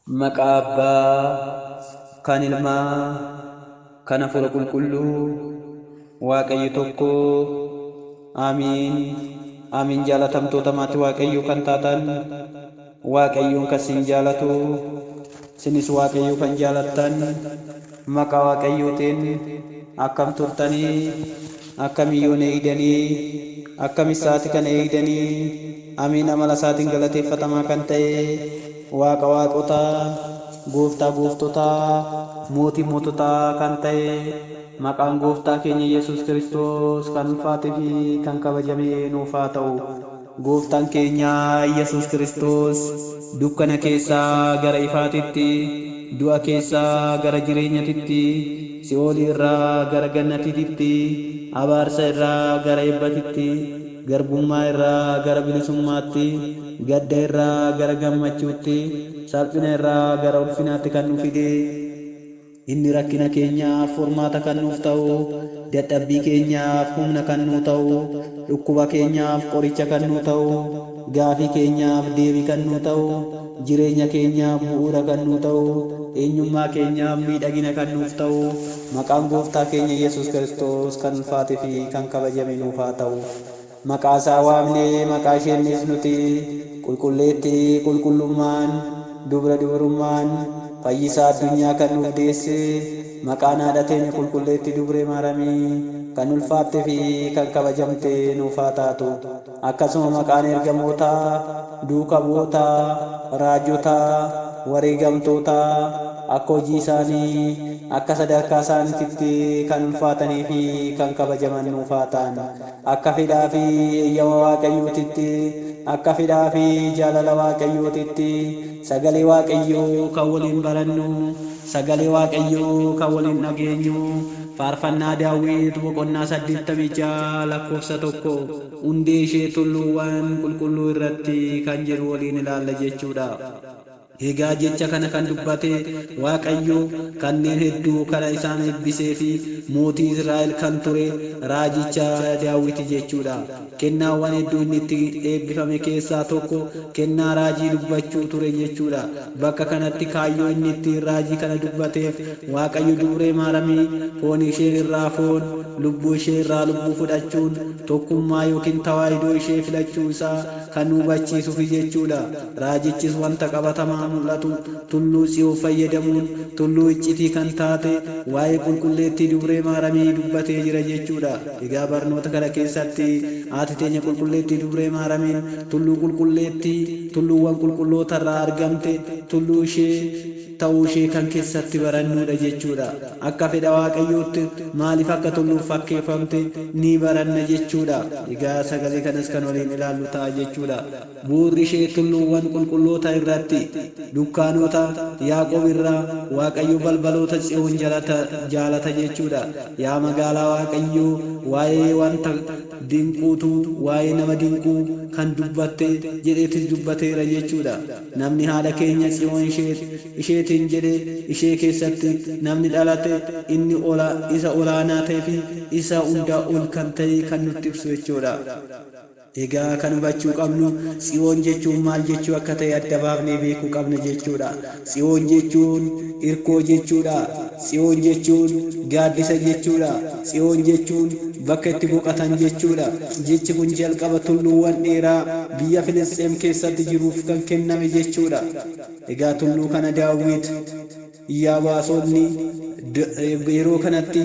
Maqaa Abbaa kan Ilmaa kan Hafuura Qulqulluu Waaqayyo tokko. Amiin. Amiin. Jaalatamtoota maatii Waaqayyoo kan taatan, Waaqayyoon kan sin jaalatu, sinis Waaqayyoo kan jaalattan, maqaa Waaqayyootiin akkam turtanii? Akkam yoon eegdanii? Akkam isaati kana eegdanii? Amiin. Amala isaatiin galateeffatamaa kan ta'e Waaqa waaqotaa, Gooftaa gooftotaa, Mootii moototaa kan ta'e maqaan Gooftaa keenya Yesuus Kiristoos kan ulfaatee fi kan kabajame nuuf haa ta'u. Gooftaan keenya Yesuus Kiristoos dukkana keessaa gara ifaatitti, du'a keessaa gara jireenyatitti, si'oolii irraa gara gannatiitti, abaarsa irraa gara eebbatitti, garbummaa irraa gara bilisummaatti, gadda irraa gara gammachuutti, salphina irraa gara ulfinaatti kan nu fide, inni rakkina keenyaaf furmaata kan nuuf ta'u, dadhabbii keenyaaf humna kan nuu ta'u, dhukkuba keenyaaf qoricha kan nuu ta'u, gaafii keenyaaf deebii kan nuu ta'u, jireenya keenyaaf bu'uura kan nuu ta'u, eenyummaa keenyaaf miidhagina kan nuuf ta'u, maqaan Gooftaa keenya Yesuus Kiristoos kan ulfaatee fi kan kabajame nuuf haa ta'u. Maqaa isaa waamnee maqaa isheenis nuti qulqulleettii qulqullummaan, dubra dubrummaan, fayyisaa addunyaa kan nuuf deesse, maqaan haadha teenya qulqulleettii Dubree Maaramii kan ulfaattee fi kan kabajamte nuuf haa taatu. Akkasuma maqaan ergamootaa, duuka bu'ootaa, raajotaa, wareegamtootaa akka hojii isaanii, akka sadarkaa isaaniitti kan ulfaatanii fi kan kabajaman nuuf haa ta'an. Akka fedhaa fi eeyyama Waaqayyootitti, akka fedhaa fi jaalala Waaqayyootitti, sagalee Waaqayyoo kan waliin barannu, sagalee Waaqayyoo kan waliin dhageenyu, Faarfannaa Daawit boqonnaa 86 lakkoofsa 1, hundee ishee tulluuwwan qulqulluu irratti kan jedhu waliin ilaalla jechuudha. Egaa jecha kana kan dubbate Waaqayyo kanneen hedduu kana isaan eebbisee fi mootii Israa'el kan ture raajicha Daawiti jechuudha. Kennaawwan hedduu inni itti eebbifame keessaa tokko kennaa raajii dubbachuu ture jechuudha. Bakka kanatti kaayyoo inni ittiin raajii kana dubbateef, Waaqayyo Dubree Maaramii foon ishee irraa foon, lubbuu ishee irraa lubbuu fudhachuun tokkummaa yookiin tawaahidoo ishee filachuu isaa kan nu hubachiisuufi jechuudha. Raajichis wanta qabatamaa mul'atu tulluu Tsiyoon fayyadamuun tulluu iccitii kan taate waa'ee qulqulleettii Dubree Maaramii dubbatee jira jechuudha. Egaa barnoota kana keessatti haati teenya qulqulleettii Dubree Maaramiin tulluu qulqulleettii tulluuwwan qulqulloota irraa argamte tulluu ishee ta'uu ishee kan keessatti barannuudha jechuudha. Akka fedha Waaqayyootti maaliif akka tulluuf fakkeeffamte ni baranna jechuudha. Egaa sagalee kanas kan waliin ilaallu ta'a jechuudha. Bu'uurri ishee tulluuwwan qulqulloota irratti, dukkaanota Yaaqoob irraa Waaqayyo balbaloota Tsiyoon jaalata jechuudha. Yaa magaalaa Waaqayyoo, waa'ee wanta dinquutu waa'ee nama dinquu kan dubbatte jedheetis dubbateera jechuudha. Namni haadha keenya Tsiyoon isheetiin jedhe, ishee keessatti namni dhalate inni isa olaanaa ta'ee fi isa hundaa ol kan ta'e kan nutti ibsu jechuudha. Egaa kan hubachuu qabnu, Tsiyoon jechuun maal jechuu akka ta'e adda baafnee beekuu qabna jechuudha. Tsiyoon jechuun irkoo jechuudha. Tsiyoon jechuun gaaddisa jechuudha. Tsiyoon jechuun bakka itti boqotan jechuudha. Jechi kun jalqaba tulluuwwan dheeraa biyya Filisxeem keessatti jiruuf kan kenname jechuudha. Egaa tulluu kana Daawit Iyyaabaasonni yeroo kanatti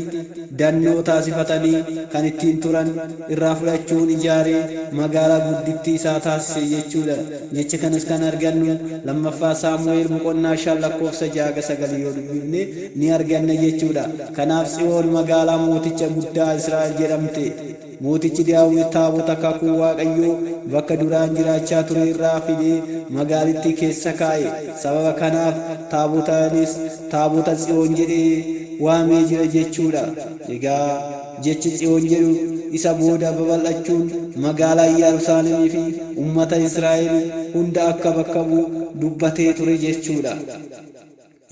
dannoo taasifatanii kan ittiin turan irraa fudhachuun ijaaree magaalaa guddittii isaa taasise jechuudha. Jecha kanas kan argannu 2ffaa Saamu'eel boqonnaa 5 lakkoofsa 6-9 yoo dubbifne ni arganna jechuudha. Kanaaf Tsiyoon magaalaa mooticha guddaa Israa'el jedhamte. Mootichi Daawit taabota kakuu Waaqayyoo bakka duraan jiraachaa ture irraa fidee magaalittii keessa kaa'e. Sababa kanaaf taabotaanis taabota Tsiyoon jedhee waamee jira jechuudha. Egaa jechi Tsiyoon jedhu isa booda babal'achuun magaalaa Iyyerusaalemii fi uummata Israa'el hunda akka bakka bu'u dubbatee ture jechuudha.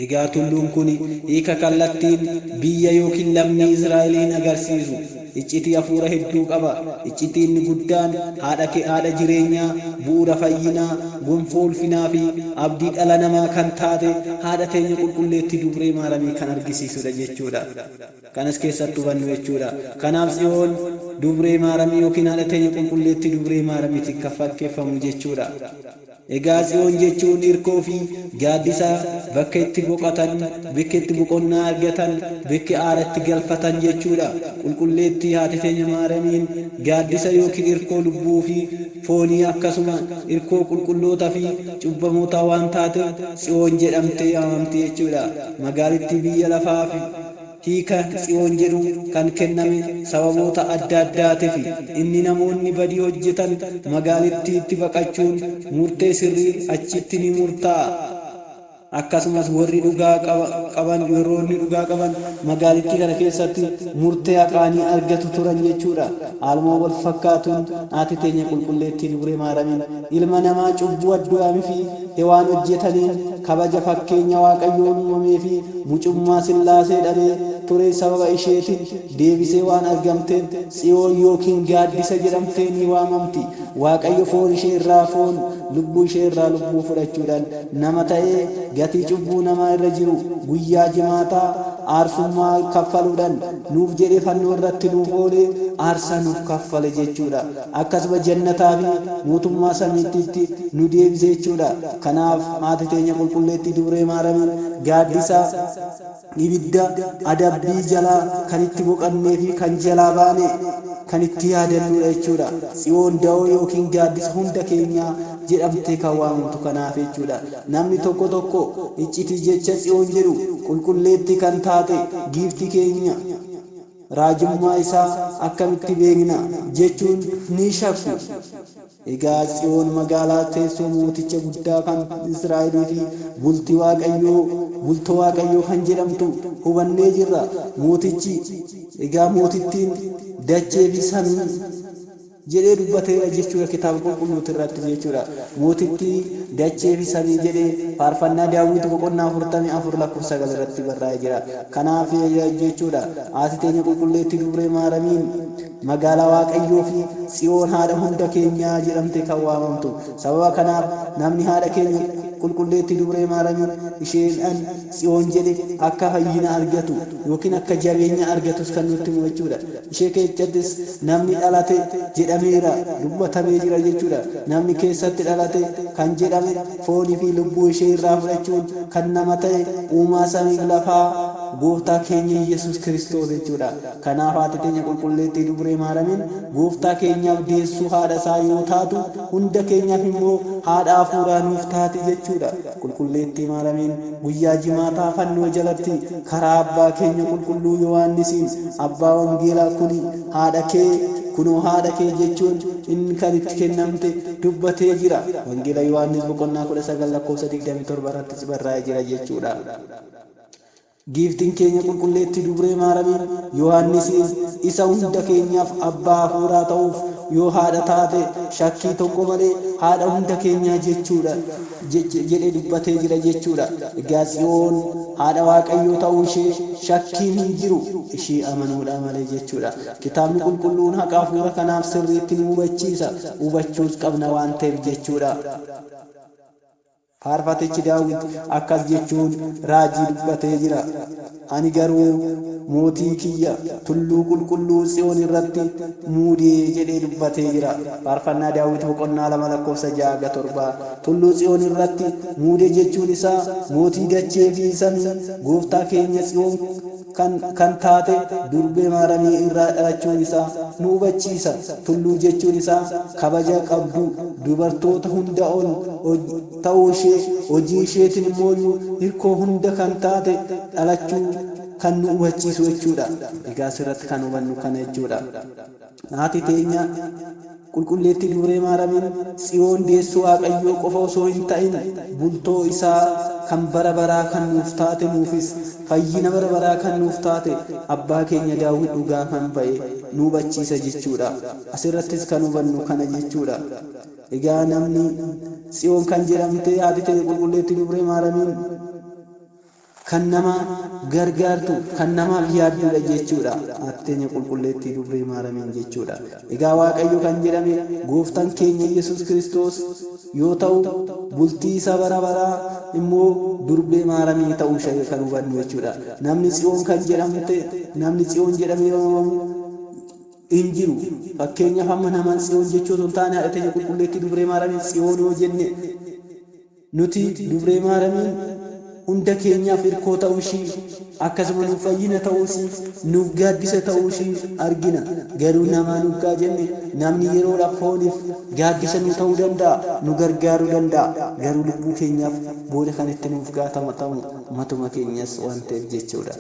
Egaa tulluun kun hiika kallattiin biyya yookiin lammii Israa'eliin agarsiisu. Iccitii hafuura hedduu qaba. Iccitii inni guddaan haadha jireenyaa, bu'uura fayyinaa, gonfoo ulfinaa fi abdii dhala namaa kan taate haadha teenya qulqulleettii Dubree Maaramii kan argisiisudha jechuudha. Kanas keessatti hubannu jechuudha. Kanaaf Tsiyoon Dubree Maaramii yookiin haadha teenya qulqulleettii Dubree Maaramiitiin kan fakkeeffamu jechuudha. Egaa Tsiyoon jechuun hirkoo fi gaaddisa, bakka itti boqotan, bakka itti boqonnaa argatan, bakka aara itti galfatan jechuudha. Qulqulleettii haati teenya Maaramiin gaaddisa yookiin hirkoo lubbuu fi foonii, akkasuma hirkoo qulqulloota fi cubbamootaa waan taateef Tsiyoon jedhamtee waamamti jechuudha. Magaalittii biyya lafaa fi hiika Tsiyoon jedhu kan kenname sababoota adda addaatiif. Inni namoonni badii hojjetan magaalittiitti baqachuun murtee sirrii achitti ni murtaa'a. Akkasumas warri dhugaa qaban, yeroo inni dhugaa qaban magaalittii kana keessatti murtee haqaanii argatu turan jechuudha. Haaluma wal fakkaatuun haati teenya qulqulleettii Dubree Maaramiin ilma namaa cubbuu Addaamii fi Hewaan hojjetaniin kabaja fakkeenya Waaqayyoon uumamee fi mucummaa Sillaasee dhabee ture sababa isheetiin deebisee waan argamteef Tsiyoon yookiin gaaddisa jedhamtee ni waamamti. Waaqayyo foon ishee irraa foon, lubbuu ishee irraa lubbuu fudhachuudhaan nama ta'ee gatii cubbuu namaa irra jiru guyyaa jimaataa aarsummaa kaffaluudhaan nuuf jedhee fannoo irratti nuuf oolee aarsaa nuuf kaffale jechuudha. Akkasuma jannataa fi mootummaa samiitti nu deebise jechuudha. Kanaaf haati teenya qulqulleettii Dubree Maaramiin gaaddisa ibidda adabbii jalaa kan itti boqannee fi kan jalaa baane kan itti yaadannudha jechuudha. Tsiyoon da'oo yookiin gaaddisa hunda keenyaa jedhamtee kan waamamtu kanaaf jechuudha. Namni tokko tokko iccitii jecha Tsiyoon jedhu qulqulleettii kan taate giiftii keenya raajummaa isaa akkamitti beekna jechuun ni shakku. Egaa Tsiyoon magaalaa teessoo mooticha guddaa kan Israa'elii fi bultii Waaqayyoo, bultoo Waaqayyoo kan jedhamtu hubannee jirra. Mootichi egaa mootittiin dachee fi samii jedhee dubbateera jechuudha kitaaba qulqulluuti irratti jechuudha. Mootittii dachee fi samii jedhee faarfannaa Daawit boqonnaa 44 lakkoofsa 9 irratti barraa'ee jira. Kanaaf jechuudha haati teenya qulqulleettii Dubree Maaramiin magaalaa Waaqayyoo fi Tsiyoon haadha hunda keenyaa jedhamte kan waamamtu. Sababa kanaaf namni haadha keenya qulqulleettii Dubree Maaramiin isheedhaan Tsiyoon jedhe akka fayyina argatu yookiin akka jabeenya argatus kan nutti himu jechuudha. Ishee keessattis namni dhalate jedhameera, dubbatamee jira jechuudha. Namni keessatti dhalate kan jedhame foonii fi lubbuu ishee irraa fudhachuun kan nama ta'e uumaa samii lafaa gooftaa keenya Yesuus Kiristoos jechuudha. Kanaaf haati teenya qulqulleettii Dubree Maaramiin gooftaa keenyaaf deessuu haadha isaa yoo taatu hunda keenyaaf immoo haadha hafuuraa nuuf taati jechuudha. Qulqulleettii Maaramiin guyyaa jimaataa fannoo jalatti karaa abbaa keenya qulqulluu Yohaannisiin abbaa wangeelaa kuni haadha kee, kunoo haadha kee jechuun inni kan itti kennamte dubbatee jira. Wangeela Yohaannis boqonnaa 19 lakkoofsa 27 irrattis barraa'ee jira jechuudha. Giiftiin keenya qulqulleettii Dubree Maaramiin Yohaannisiin isa hunda keenyaaf abbaa hafuuraa ta'uuf yoo haadha taate shakkii tokko malee haadha hunda keenyaa jechuudha jedhee dubbatee jira jechuudha. Egaa Tsiyoon haadha Waaqayyoo ta'uu ishee shakkiin hin jiru, ishee amanuudha malee jechuudha. Kitaabni qulqulluun haqa hafuura kanaaf sirriitti nu hubachiisa, hubachuus qabna waan ta'eef jechuudha. Faarfatichi Daawit akkas jechuun raajii dubbatee jira. Ani garuu mootii kiyya tulluu qulqulluu Tsiyoon irratti muudee jedhee dubbatee jira. Faarfannaa Daawit boqonnaa 2 lakkoofsa 6-7. Tulluu Tsiyoon irratti muudee jechuun isaa mootii dachee fi samii gooftaa keenya Tsiyoon kan taate Durbee Maaramii irraa dhalachuun isaa nu hubachiisa. Tulluu jechuun isaa kabaja qabdu dubartoota hunda ol ta'uu ishee, hojii isheetiin immoo hirkoo hunda kan taate dhalachuu kan nu hubachiisu jechuudha. Egaa asirratti kan hubannu kana jechuudha. Haati teenya qulqulleettii Dubree Maaramiin Tsiyoon deessuu Waaqayyoo qofa osoo hin ta'in bultoo isaa kan bara baraa kan nuuf taate, nuufis fayyina bara baraa kan nuuf taate abbaa keenya Daawit dhugaa kan ba'e nu hubachiisa jechuudha. Asirrattis kan hubannu kana jechuudha. Egaa namni Tsiyoon kan jedhamte haati teenya qulqulleettii Dubree Maaramiin kan nama gargaartu, kan namaaf yaadduudha jechuudha. Haati teenya qulqulleettii Dubree Maaramiin jechuudha. Egaa Waaqayyo kan jedhame gooftaan keenya Yesuus Kiristoos yoo ta'u, bultii isa bara baraa immoo Durbee Maaramii ta'uu ishee kan hubannu jechuudha. Namni Tsiyoon kan jedhamte, namni Tsiyoon jedhamee waamamu hin jiru. Fakkeenyaaf amma nama Tsiyoon jechuu osoo hin taane haadha teenya qulqulleettii Dubree Maaramiin Tsiyoon yoo jenne, nuti Dubree Maaramiin hunda keenyaaf hirkoo ta'uu ishii, akkasuma nuuf fayyina ta'uu ishii, nuuf gaaddisa ta'uu ishii argina. Garuu namaa nuggaa jenne, namni yeroodhaaf fooniif gaaddisa nu ta'uu danda'a, nu gargaaruu danda'a. Garuu lubbuu keenyaaf booda kan itti nuuf gaafatamu matuma keenyas waan ta'eef jechuudha.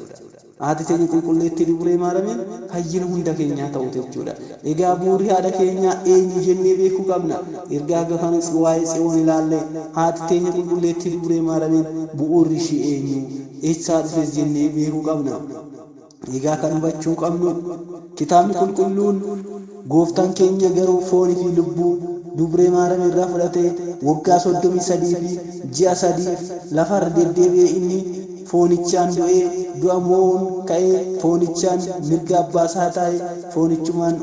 Haati teenya qulqulleettii Dubree Maaramiin fayyina hunda keenyaa ta'u jechuudha. Egaa bu'uurri haadha keenyaa eenyu jennee beekuu qabna. Ergaa gafanis waa'ee Tsiyoon ilaalle, haati teenya qulqulleettii Dubree Maaramiin bu'uurri ishii eenyu, eessaa dhufes jennee beekuu qabna. Egaa kan hubachuu qabnu, kitaabni qulqulluun gooftaan keenya garuu foonii fi lubbuu Dubree Maariyaam irraa fudhatee waggaa 33 fi ji'a 3 lafarra deddeebi'ee, inni foonichaan du'ee du'a mo'uun ka'ee, foonichaan mirga abbaa isaa taa'ee, foonichumaan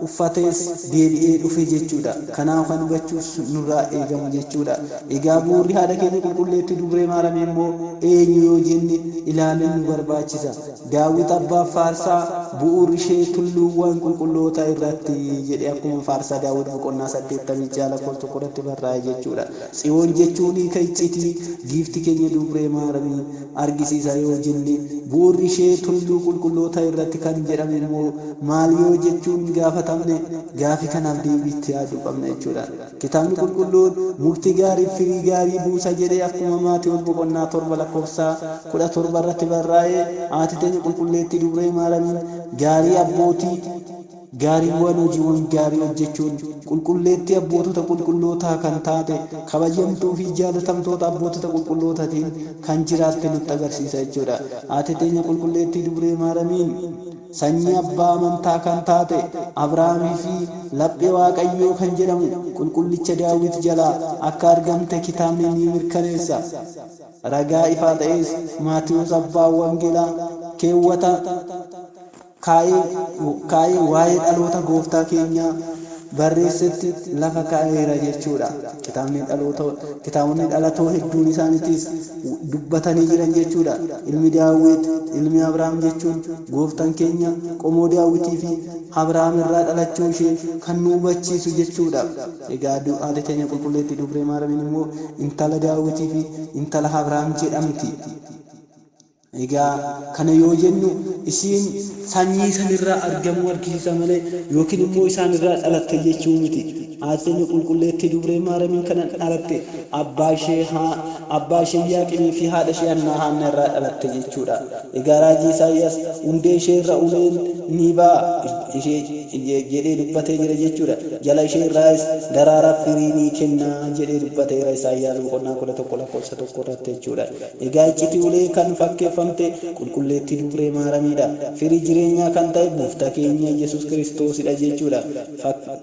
uffatees deebi'ee dhufe jechuudha. Kanaaf kan hubachuuf nurraa eegamu jechuudha. Egaa bu'uurri haadha keenya qulqulleettii Dubree Maariyaam immoo eenyu yoo jenne ilaaluun nu barbaachisa. Daawit abbaa faarsaa bu'uurri ishee tulluuwwan qulqulloota irratti jedhee akkuma faarsaa Daawit boqonnaa 86 lakkoofsa 1 irratti barraa'e jechuudha. Tsiyoon jechuun hiika iccitii giifti keenya Dubree Maariyaam argisiisa yoo jenne, bu'uurri ishee tulluu qulqulloota irratti kan jedhame immoo maal yoo jechuun gaafatamne, gaafii kanaaf deebiitti yaaduu qabna jechuudha. Kitaabni qulqulluun mukti gaarii firii gaarii buusa jedhee akkuma Maatewos boqonnaa 7 lakkoofsa 17 irratti barraa'e, haati teenya qulqulleettii Dubree Maariyaam gaarii abbootii gaariiwwan hojiiwwan gaarii hojjechuun qulqulleettii abbootota qulqullootaa kan taate, kabajamtuu fi jaalatamtoota abbootota qulqullootaatiin kan jiraatte nutti agarsiisa jechuudha. Haati teenya qulqulleettii Dubree Maariyaamiin sanyii abbaa amantaa kan taate Abrahaamii fi laphee Waaqayyoo kan jedhamu qulqullicha Daawit jalaa akka argamte kitaabni ni mirkaneessa. Ragaa ifaa ta'es Maatiyuus abbaa wangeelaa keewwata kaa'ee waa'ee dhaloota gooftaa keenyaa barreessetti lafa kaa'eera jechuudha. Kitaabonni dhalatoo hedduun isaaniitis dubbatanii jiran jechuudha. Ilmi Daawit, ilmi Abrahaam jechuun gooftaan keenya qomoo Daawitii fi Abrahaam irraa dhalachuu ishee kan nu hubachiisu jechuudha. Egaa haati teenya qulqulleettii Dubree Maariyaamiin immoo intala Daawitii fi intala Abrahaam jedhamti. Egaa kana yoo jennu, isiin sanyii sanirraa argamuu argisiisa malee yookiin immoo isaan irraa dhalatte jechuu miti. Haati teenya qulqulleettii Dubree Maariyaamiin kana dhalatte abbaa ishee Yaaqimii fi haadha ishee Haannaa irraa dhalatte jechuudha. Egaa raajii Isaayyaas hundee ishee irra uleen ni ba'a ishee jedhee dubbatee jira jechuudha. Jala ishee irraas daraaraa firii ni kenna jedhee dubbateera Isaayyaas boqonnaa 11 lakkoofsa 1 irratti jechuudha. Egaa iccitii ulee kan fakkeeffamte qulqulleettii Dubree Maariyaamiidha. Firii jireenyaa kan ta'e gooftaa keenya Yesuus Kiristoosidha jechuudha.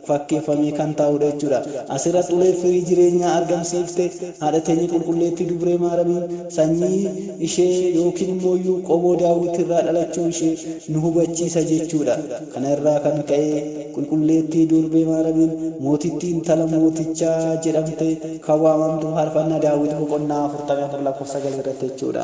Fakkeeffamee kan taa'udha jechuudha. Asirratti ulee firii jireenyaa argamsiifte haadha teenya qulqulleettii Dubree Maariyaamiin sanyii ishee yookiin immoo qomoo Daawit irraa dhalachuu ishee nu hubachiisa jechuudha. Kana irraa kan ka'e qulqulleettii Durbee Maariyaamiin mootittii intala mootichaa jedhamte kan waamamtu faarfannaa Daawit boqonnaa 44 lakkoofsa 9 irratti jechuudha.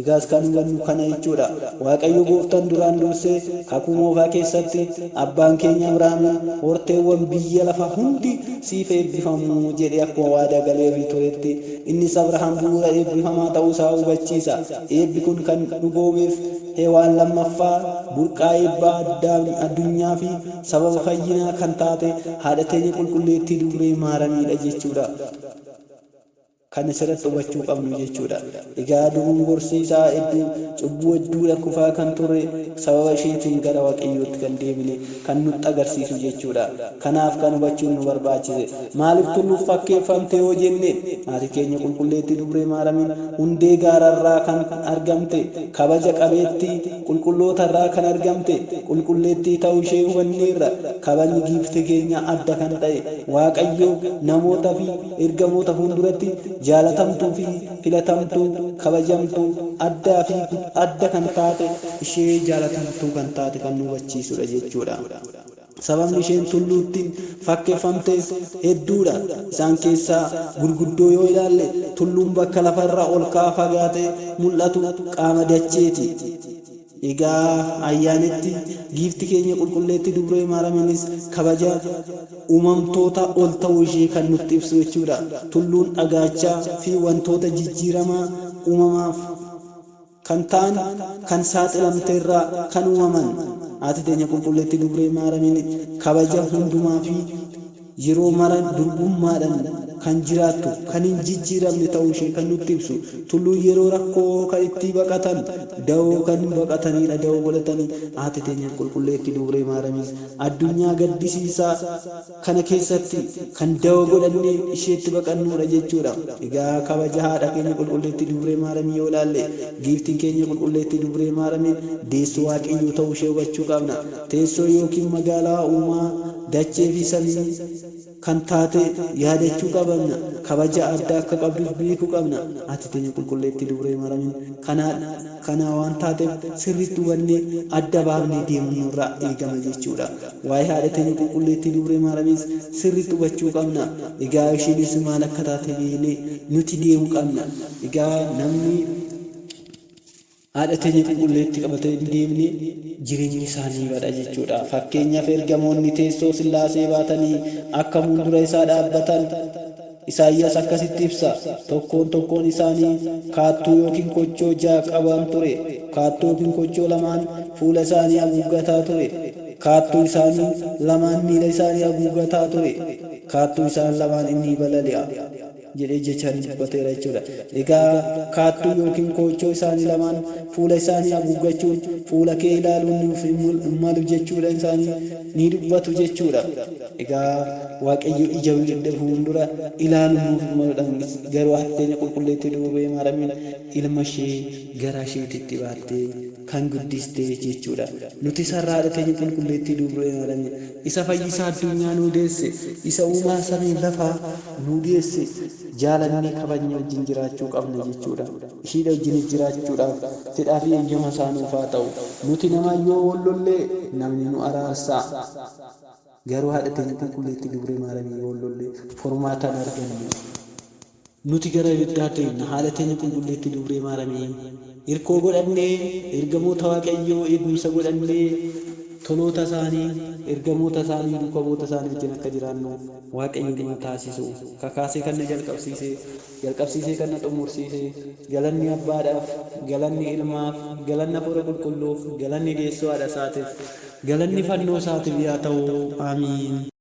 Egaas kan hubannu kana jechuudha. Waaqayyo gooftaan duraan dursee kakuu moofaa keessatti abbaan keenya Abrahaamiin horteewwan biyya lafa hundi siif eebbifamu jedhee akkuma waadaa galeefii turetti, innis Abrahaam bu'uura eebbifamaa ta'uusaa hubachiisa. Eebbi kun kan dhugoomeef Hewaan lammaffaa burqaa eebbaa addunyaa fi sababa fayyinaa kan taate haadha teenya qulqulleettii Dubree Maariyaamiidha jechuudha. Kan asirratti hubachuu qabnu jechuudha. Egaa dogongorsiisaa hedduu, cubbuu hedduudha kufaa kan turre sababa isheetiin gara Waaqayyootti kan deebine kan nutti agarsiisu jechuudha. Kanaaf kan hubachuun nu barbaachise. Maaliif tulluuf fakkeeffamte yoo jenne, haati keenya qulqulleettii Dubree Maariyaamiin hundee gaararraa kan argamte, kabaja qabeettii qulqullootarraa kan argamte qulqulleettii ta'uu ishee hubanneerra. Kabajni giiftii keenya adda kan ta'e Waaqayyo namoota fi ergamoota fuulduratti Jaalatamtuu fi filatamtuu, kabajamtuu, addaa fi adda kan taate, ishee jaalatamtuu kan taate kan nu hubachiisudha jechuudha. Sababni isheen tulluutti fakkeeffamtes hedduudha. Isaan keessaa gurguddoo yoo ilaalle, tulluun bakka lafarraa ol ka'aa fagaatee mul'atu qaama dacheeti. Egaa ayyaanitti giifti keenya qulqulleetti Dubree Maaramiinis kabaja uumamtoota ol ta'uu ishee kan nutti ibsu jechuudha. Tulluun dhagaachaa fi wantoota jijjiiramaa uumamaaf kan ta'an kan saaxilamte irraa kan uumaman. Haati teenya qulqulleetti Dubree Maaramiin kabaja hundumaa fi yeroo mara durbummaadhaan kan jiraattu, kan hin jijjiiramne ta'uu ishee kan nutti ibsu. Tulluun yeroo rakkoo kan itti baqatan, da'oo kan baqatanidha, da'oo godhatanii. Haati teenya qulqulleetti Dubree Maaramiis addunyaa gaddisiisaa kana keessatti kan da'oo godhannee isheetti baqannuudha jechuudha. Egaa kabaja haadha keenya qulqulleetti Dubree Maaramii yoo ilaalle, giiftiin keenya qulqulleetti Dubree Maaramiin deessoo Waaqayyoo ta'uu ishee hubachuu qabna. Teessoo yookiin magaalaa uumaa dachee fi samii kan taate yaadachuu qabna. Kabaja addaa akka qabdus beekuu qabna. Haati teenya qulqulleetti Dubree Maaramiin kana waan taateef sirriitti hubannee adda baafnee deemuun nurraa eegama jechuudha. Waa'ee haadha teenya qulqulleetti Dubree Maaramiis sirriitti hubachuu qabna. Egaa isheenis maal akka taate beeknee nuti deemuu qabna. Egaa namni haadha teenya qulqulleetti qabatee hin deemne jireenyi isaanii bada jechuudha. Fakkeenyaaf, ergamoonni teessoo Sillaasee baatanii akka fuuldura isaa dhaabbatan Isaayyaas akkasitti ibsa. Tokkoon tokkoon isaanii kaattuu yookiin kochoo 6 qaban ture. Kaattuu yookiin kochoo lamaan fuula isaanii haguuggataa ture. Kaattuu isaanii lamaan miila isaanii haguuggataa ture. Kaattuu isaan lamaan inni balali'a jedhee jechaan dubbateera jechuudha. Egaa kaattuu yookiin koochoo isaanii lamaan fuula isaanii haguuggachuun fuula kee ilaaluun nuuf hin malu jechuudha, isaanii ni dubbatu jechuudha. Egaa Waaqayyo ija fuuldura ilaaluun nuuf hin maludha. Garuu haati teenya qulqulleettii Dubree Maaramiin ilma ishee gara isheetitti baattee kan guddiste jechuudha. Nuti sarara haadha teenya qulqulleettii Dubree Maaramiin isa fayyisaa addunyaa nuu deesse, isa uumaa samii lafaa nuu deesse jaalannee kabajnee wajjin jiraachuu qabna jechuudha. Ishiidha wajjin jiraachuudhaaf fedhaa fi eeyyama isaa nuuf haa ta'u. Nuti nama yoo wallollee namni nu araarsa. Garuu haadha teenya qulqulleettii Dubree Maaramii yoo wallollee furmaataan argannu. Nuti gara ibiddaa deemna. Haadha teenya qulqulleettii Dubree Maaramii hirkoo godhannee, ergamoota Waaqayyoo eegumsa godhannee, toloota isaanii, ergamoota isaanii, duuka bu'oota isaanii wajjin akka jiraannu Waaqayyo nu taasisu. Kakaasee kan na jalqabsiise, jalqabsiisee kan na xumursiise, galanni abbaadhaaf, galanni ilmaaf, galanni Hafuura Qulqulluuf, galanni deessoo haadha isaatiif, galanni fannoo isaatiif yaa ta'u. Amiin.